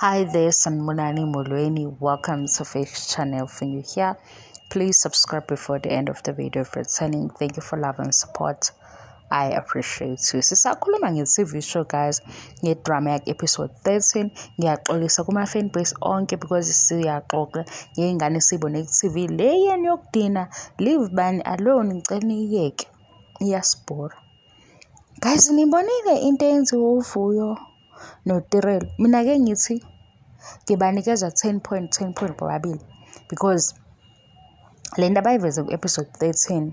Hi there, Sanibonani Molweni. Welcome to Fish Channel. If you're here, please subscribe before the end of the video. If returning, thank you for love and support. I appreciate you. Sisakhuluma nge-TV show, guys, nge-drama yakhe episode 13. Ngiyaxolisa kuma-fan base onke because siyaxoxa ngey'ngane esiyibone ku-TV. Le yenu yokudina, leave bani alone, ngicela niyiyeke. Iyasibhora. Guys, nibonile into eyenziwa uVuyo noTirelo? Mina-ke ngithi ngibanikeza 10 point 10 point bobabili because le nto abayiveze ku-episode 13,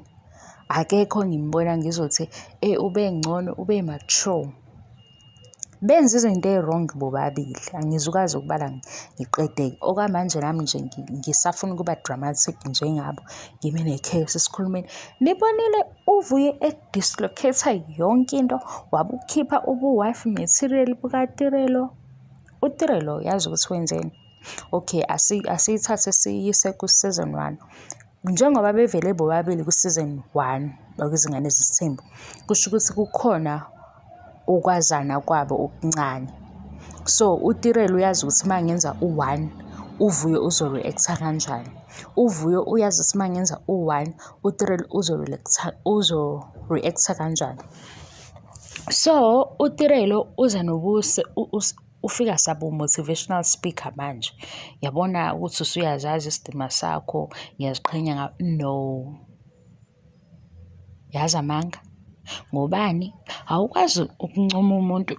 akekho ngimbona ngizothi ube ngcono, ube mature. Benza izinto ey'wrong bobabili, angizukazi ukubala ngiqede-ke. Okwamanje nami nje ngisafuna ukuba dramatic njengabo, ngibe ne-chaos esikhulumeni. Nibonile uVuyo e-dislocate-a yonke into, wabukhipha ubu-wife material bukaTirelo. UTirelo yazi ukuthi wenzeni? Okay, asiyithathe siyise ku-season one. Njengoba bevele bobabili ku-season one bakwiZingane Zesithembu, kusho ukuthi kukhona ukwazana kwabo okuncane. So uTirelo uyazi ukuthi uma ngenza u-one, uVuyo uzo-react-a kanjani. UVuyo uyazi ukuthi uma ngenza u-one, uTirelo uzo-react-a kanjani. So uTirelo uza ufika sabo motivational speaker manje. Yabona ukuthi usuyazazi isidima sakho, ngiyaziqhenya ngawe. No. Yazi amanga. Ngobani? Awukwazi ukuncoma umuntu,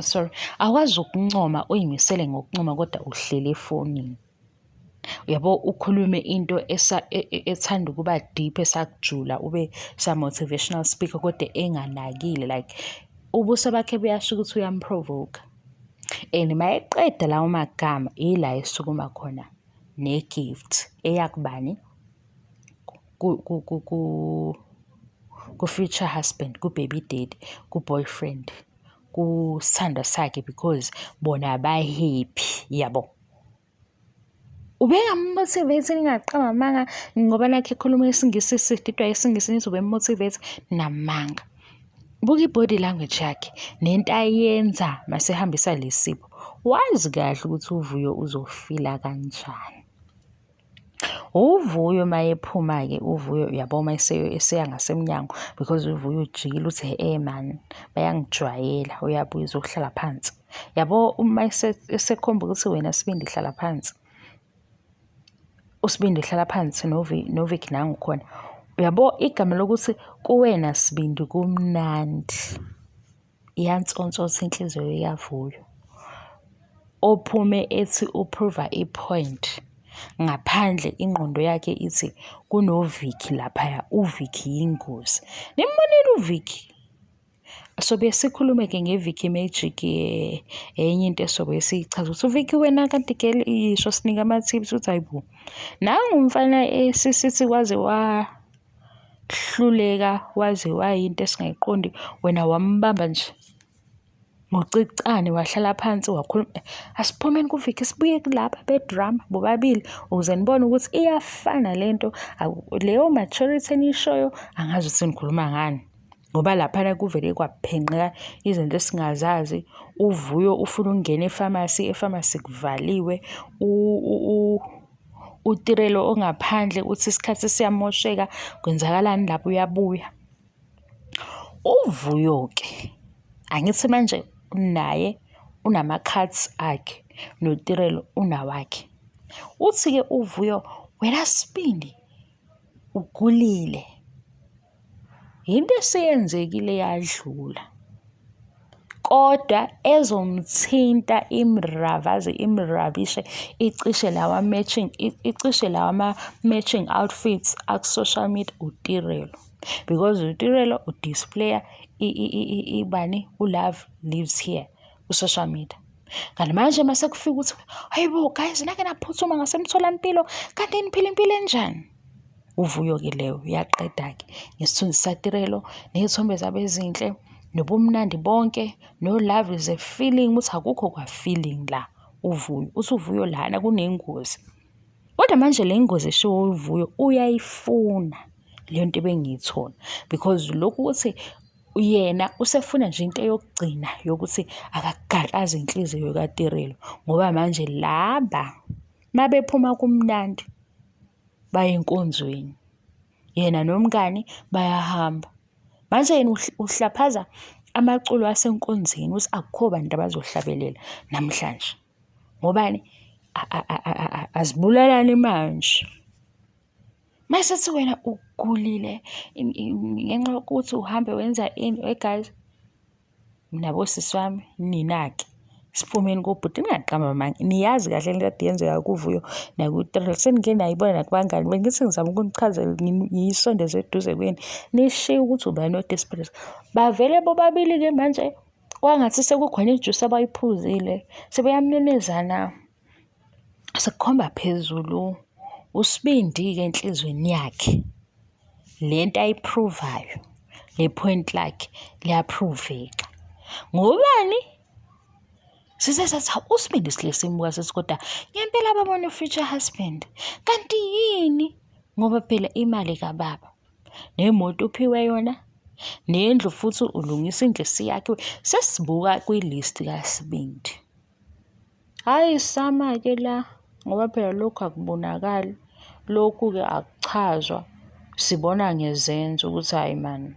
sorry, awukwazi ukuncoma uyimisele ngokuncoma kodwa uhleli efonini. Uyabo, ukhulume into ethanda ukuba deep, esakujula, ube sa-motivational speaker kodwa enganakile, like ubuso bakhe buyasho ukuthi uyam-provoke. And mayeqeda lawo magama, ila esukuma khona ne-gift eya kubani? Ku-future husband, ku-baby daddy, ku-boyfriend, kusithandwa sakhe because bona ba-happy, yabo. Ubengamu-motivate ningaqamba amanga ngoba nakhu ekhuluma isiNgisi, sididwa isiNgisi, nithi ubemu-motivate namanga. Buka i-body language yakhe nento ayenza masehambisa lesi sipho. Wazi kahle ukuthi uVuyo uzofila kanjani. UVuyo mayephuma-ke, uVuyo uyabo uma eseya ngasemnyango because uVuyo ujikile, uthi man, bayangijwayela, uyabuya uzohlala phansi. Yabo, uma esekhomba ukuthi wena Sibindi hlala phansi. USibindi hlala phansi noVicky nangu khona. Uyabo igama lokuthi kuwena Sibindi kumnandi. Iyansonsotha inhliziyo yaVuyo. Ophume ethi u-prove i-point, ngaphandle ingqondo yakhe ithi kunoVicky laphaya, uVicky yingozi. Nimbonile uVicky? Sobe sikhulume-ke nge-Vicky Magic, enye into esobe siyichaza ukuthi uVicky wena kanti girl isho sinika ama-tips ukuthi hayi bo. Nangu umfana esisithi waze wahluleka, waze wayinto esingayiqondi, wena wambamba nje ngocicane, wahlala phansi wakhuluma. Asiphumeni kuVicky, sibuye kulaba be-drama bobabili ukuze nibone ukuthi iyafana lento. Leyo maturity eniyishoyo angazi ukuthi nikhuluma ngani. Ngoba laphana kuvele kwaphenqeka izinto esingazazi. UVuyo ufuna ukungena efamasi, efamasi kuvaliwe. UTirelo ongaphandle uthi isikhathi siyamosheka, kwenzakalani lapho, uyabuya. UVuyo-ke angithi manje naye unama-cards akhe, noTirelo unawakhe. Uthi-ke uVuyo, wena Sibindi ugulile. Into eseyenzekile yadlula. Kodwa ezomthinta imravaze, imrabishe, icishe lawa ma-matching outfits aku-social media uTirelo. Because uTirelo u-display-a ibani, u-love lives here ku-social media. Kanti manje mase kufika ukuthi hayi bo guys, nake naphuthuma ngasemtholampilo, kanti niphila impilo enjani? Uvuyo-ke leyo uyaqeda-ke ngesithunzi saTirelo ney'thombe zabo ezinhle nobumnandi bonke, no love is a feeling, ukuthi akukho kwa-feeling la. UVuyo uthi uVuyo lana kunengozi. Kodwa manje le ngozi eshiwo uVuyo uyayifuna leyo nto ebengiyithola because lokhu ukuthi Yena usefuna nje into eyokugcina yokuthi akagalaze inhliziyo kaTirelo ngoba manje laba mabephuma kumnandi baye enkonzweni. Yena nomngani bayahamba. Manje yena uhlaphaza amaculo asenkonzweni ukuthi akukho bantu abazohlabelela namhlanje. Ngobani? Azibulalani manje. Masethi wena ugulile ngenxa yokuthi uhambe wenza ini, we guys, mina bosisi wami nina-ke siphumeni kobhuti ningaqamba amanga niyazi kahle lento kade yenzeka kuVuyo nakuTrell senike nayibona nakubangani bengithi ngizama ukunichazela ngiyisondeze eduze kwenu nishiye ukuthi ubani o-desperate bavele bobabili-ke manje kwangathi sekukhona ijusi abayiphuzile sebeyamemezana Sekukhomba phezulu uSibindi-ke enhlizweni yakhe le nto ayiphruvayo, le point lakhe liyaphruveka. Ngobani? Size sathi hawu uSibindi sihle simbuka sithi kodwa ngempela babona u-future husband. Kanti yini? Ngoba phela imali kababa nemoto uphiwe yona nendlu futhi ulungisa indlu esiyakhiwe. Sesibuka kwi-list kaSibindi. Hhayi sama-ke la ngoba phela lokhu akubonakali, lokhu-ke akuchazwa. Sibona ngezenzo ukuthi hhayi mani,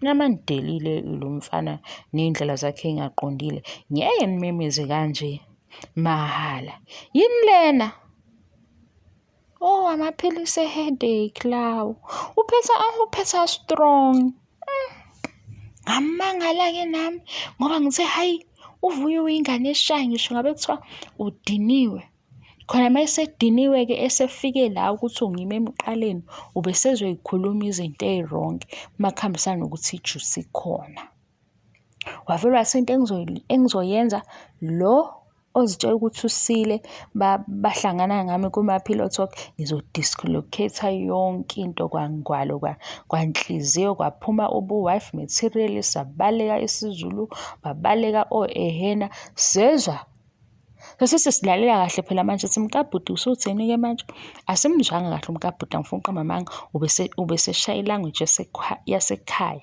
noma nidelile lo mfana ney'ndlela zakhe ey'ngaqondile, ngeke nimemeze kanje mahhala. Yini lena? Oh, amaphilisi e-headache lawo. Uphetha uphetha strong. Ngamangala-ke nami ngoba ngithe hhayi uVuyo uyingane eshayo ngisho ngabe kuthiwa udiniwe. Khona uma esediniwe-ke esefike la ukuthi ungime emqaleni ubesezoyikhuluma izinto ey'wrong uma kuhambisana nokuthi ijusi ikhona. Wavele wathi into engizoyenza lo ozitshela ukuthi usile bahlangana ngami kuma-pillow talk ngizo-dislocate-a yonke into kwangwalo kwanhliziyo kwaphuma ubu-wife material sabaleka isiZulu babaleka o-ehena sezwa sesithi silalela kahle phela manje sithi mkabhuti usuthini-ke manje asimzwanga kahle umkabhuti angifuni ukuqamba amanga ubeseshaya ilanguage yasekhaya.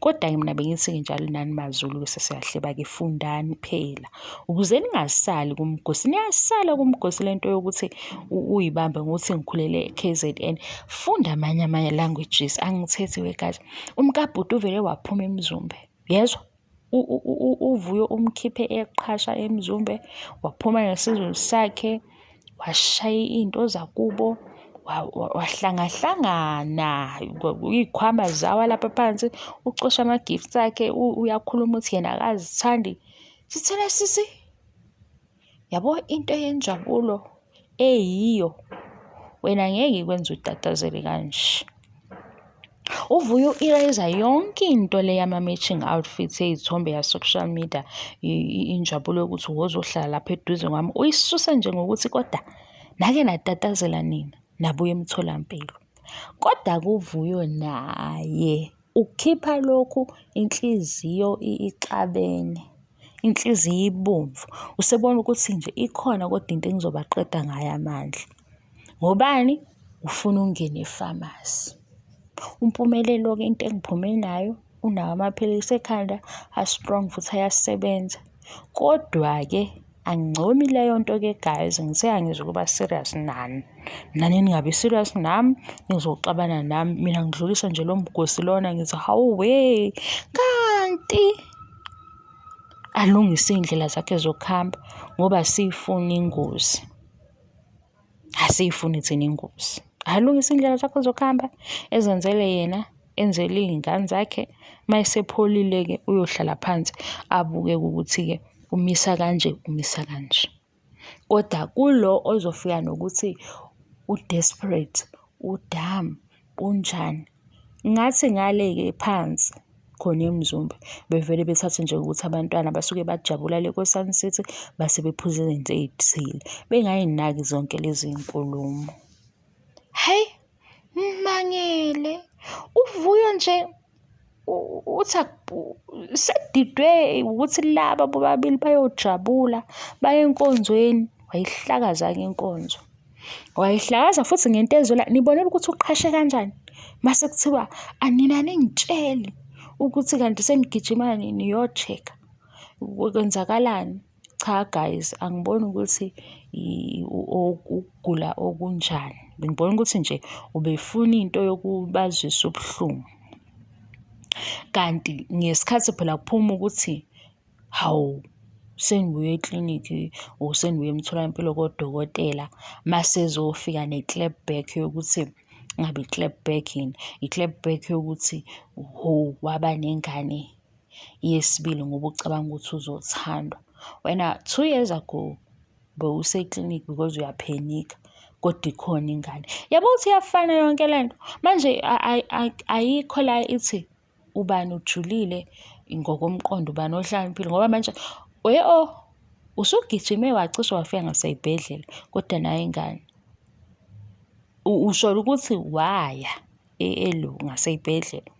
Kodwa-ke mina bengithi-ke njalo nani maZulu bese siyahleba-ke fundani phela ukuze ningasali kumgosi. Niyasala kumgosi le nto yokuthi uyibambe ngokuthi ngikhulele e-K_Z_N. Funda amanye ama-languages angithethi we guys. Umkabhuti uvele waphuma eMzumbe, yezwa? UVuyo umkhiphe eqhasha eMzumbe waphuma ngesizulu sakhe washaya iy'nto zakubo wahlangahlangana iy'khwama zawa lapha phansi ucosha ama-gifts akhe uyakhuluma ukuthi yena akazithandi. Sithena sisi Yabo into yenjabulo eyiyo wena ngeke ikwenze utatazele kanje. Uvuyo u-erase yonke into le yama-matching outfits ey'thombe ya-social media injabulo yokuthi wozohlala lapha eduze kwami uyisuse nje ngokuthi kodwa nake natatazela nina nabuya emtholampilo. Kodwa kuVuyo naye Ukhipha lokhu inhliziyo ixabene, inhliziyo ibomvu. Usebona ukuthi nje ikhona kodwa into engizobaqeda ngayo amandla. Ngobani? Ufuna ukungena efamasi. UMpumelelo-ke into engiphume nayo, unawo amaphilisi ekhanda a-strong futhi ayasebenza. Kodwa-ke Angincomi leyo nto-ke guys, ngithe angizukuba serious nani. Nani ningabi serious nami, nizoxabana nami. Mina ngidlulisa nje lo mgosi lona ngithi hawu we, kanti alungise iy'ndlela zakhe zokuhamba ngoba asiyifuni ingozi. Asiyifuni thina ingozi. Alungise iy'ndlela zakhe zokuhamba, ezenzele yena, enzele iy'ngane zakhe. Uma esepholile-ke uyohlala phansi abuke-ke ukuthi-ke umisa kanje, umisa kanje. Kodwa kulo ozofika nokuthi u-desperate, u-dumb, unjani, ngathi ngale-ke phansi khona eMzumbe bevele bethathe nje ukuthi abantwana basuke bajabula le ko-Sun City base bephuza izinto ey'thile, bengay'naki zonke lezi nkulumo. Hhayi, ngimangele uVuyo nje uthi sedidwe ukuthi laba bobabili bayojabula baye enkonzweni, wayihlakaza-ke inkonzo. Wayihlakaza futhi ngento ezwela, nibonile ukuthi uqhashe kanjani? Mase kuthiwa anina ningitsheli Ukuthi kanti senigijima niyo-check-a kwenzakalani? Cha guys, angiboni ukuthi ukugula okunjani. Ngibona ukuthi nje ubefuna into yokubazwisa ubuhlungu. Kanti ngesikhathi phela kuphuma ukuthi hawu sengibuye eklinikhi or sengibuye emtholampilo kodokotela mase ezofika ne-clap back yokuthi ngabe i-clap back yini, i-clap back yokuthi hho waba nengane yesibili ngoba ucabanga ukuthi uzothandwa. Wena 2 years ago bewuseklinikhi because uyaphenika kodwa ikhona ingane. Yabo ukuthi iyafana yonke le nto. Manje ayikho la ithi ubani ujulile ngokomqondo, ubani ohlakaniphile ngoba manje oh usugijime wacishe wafika ngasey'bhedlela kodwa nayo ingane. Usho ukuthi waya ngasey'bhedlela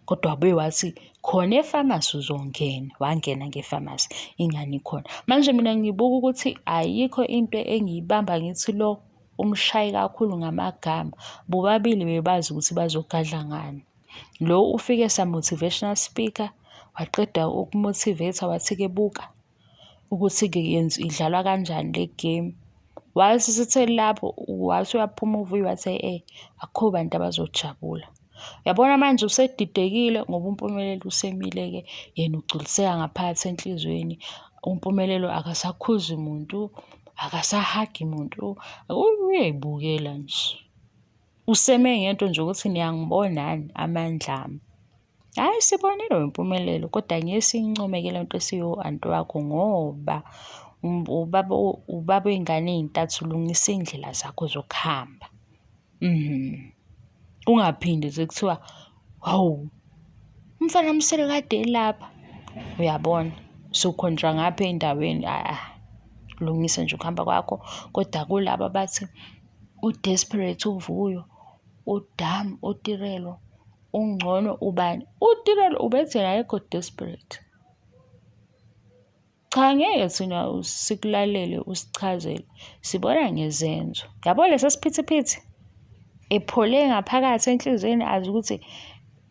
kodwa wabuye wathi khona efamasi uzongena, wangena ngefamasi ingane ikhona. Manje mina ngibuka ukuthi ayikho into engiyibamba ngithi lo umshaye kakhulu ngamagama. Bobabili bebazi ukuthi bazogadla ngani. Lo ufike sa-motivational speaker waqeda uku-motivate-a wathi-ke buka ukuthi-ke idlalwa kanjani le game. Wathi esethe lapho wathi uyaphuma uVuyo wathi e-e akukho bantu abazojabula. Uyabona manje usedidekile ngoba uMpumelelo usemile-ke yena ugculiseka ngaphakathi enhliziyweni. UMpumelelo akasakhuzi muntu, akasahagi muntu, uyay'bukela nje. Useme ngento nje ukuthi niyangibonani amandla ami. Hhayi sibonile wempumelelo kodwa ngeke siyincome-ke le nto esiyo-anti wakho ngoba ubaba ubaba wey'ngane ey'ntathu lungisa iy'ndlela zakho zokuhamba. Ungaphinde sekuthiwa hawu umfana msele kade elapha, uyabona usukhonjwa ngapha ey'ndaweni lungisa nje ukuhamba kwakho. Kodwa kulaba abathi u-desperate uVuyo, u-dumb uTirelo, ungcono ubani? UTirelo ubethi yena akekho desperate. Cha ngeke thina sikulalele usichazele, sibona ngezenzo. Yabo lesa siphithiphithi ephole ngaphakathi enhliziyweni azi ukuthi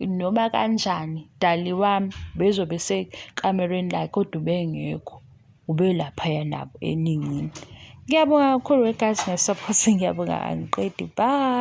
noma kanjani dali wami bezobe sekamerweni lakhe kodwa ubengekho, ubelaphaya nabo eningini. Ngiyabonga kakhulu we guys nge-support, ngiyabonga angiqedi, bye.